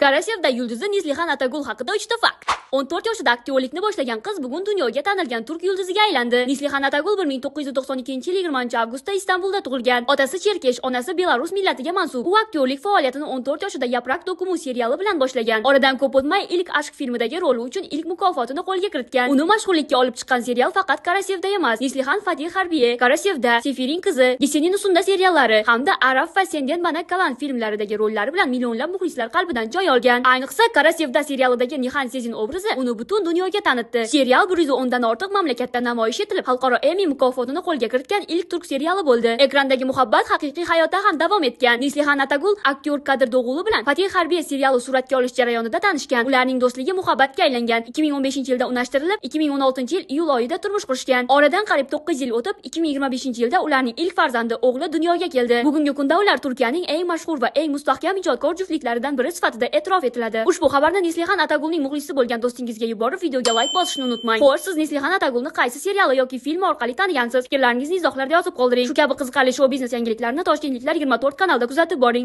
Kara Sevda yulduzi Neslihan Atagul haqida 3 ta fakt. 14 yoshida aktyorlikni boshlagan qiz bugun dunyoga tanilgan turk yulduziga aylandi. Neslihan Atagul 1992-yil 20-avgustda Istanbulda tug'ilgan. Otasi cherkesh, onasi belarus millatiga mansub. U aktyorlik faoliyatini 14 yoshida Yaprak Dokumu seriali bilan boshlagan. Oradan ko'p o'tmay ilk Ashk filmidagi roli uchun ilk mukofotini qo'lga kiritgan. Uni mashhurlikka olib chiqqan serial faqat Kara Sevda emas. Neslihan Fatih Harbiye, Kara Sevda, Sefirin qizi, Gecenin Usunda seriallari hamda Araf va Senden Bana Kalan filmlaridagi rollari bilan millionlab muxlislar qalbidan joy olgan. Ayniqsa Kara Sevda serialidagi Nihan Sezin obrazi uni butun dunyoga tanitdi. Serial 110 dan ortiq mamlakatda namoyish etilib, xalqaro Emmy mukofotini qo'lga kiritgan ilk turk seriali bo'ldi. Ekrandagi muhabbat haqiqiy hayotda ham davom etgan. Neslihan Atagul aktyor Kadir Dog'uli bilan Fatih Harbiye seriali suratga olish jarayonida tanishgan. Ularning do'stligi muhabbatga aylangan. 2015-yilda unashtirilib, 2016-yil iyul oyida turmush qurishgan. Oradan qariyb 9 yil o'tib, 2025-yilda ularning ilk farzandi o'g'li dunyoga keldi. Bugungi kunda ular Turkiyaning eng mashhur va eng mustahkam ijodkor juftliklaridan biri sifatida e'tirof etiladi. Ushbu xabarni Neslihan Atagulning muxlisi bo'lgan do'stingizga yuborib, videoga like bosishni unutmang. Xo'sh, siz Neslihan Atagulni qaysi seriali yoki filmi orqali tanigansiz? Fikrlaringizni izohlarda yozib qoldiring. Shu kabi qiziqarli shou biznes yangiliklarini Toshkentliklar 24 kanalda kuzatib boring.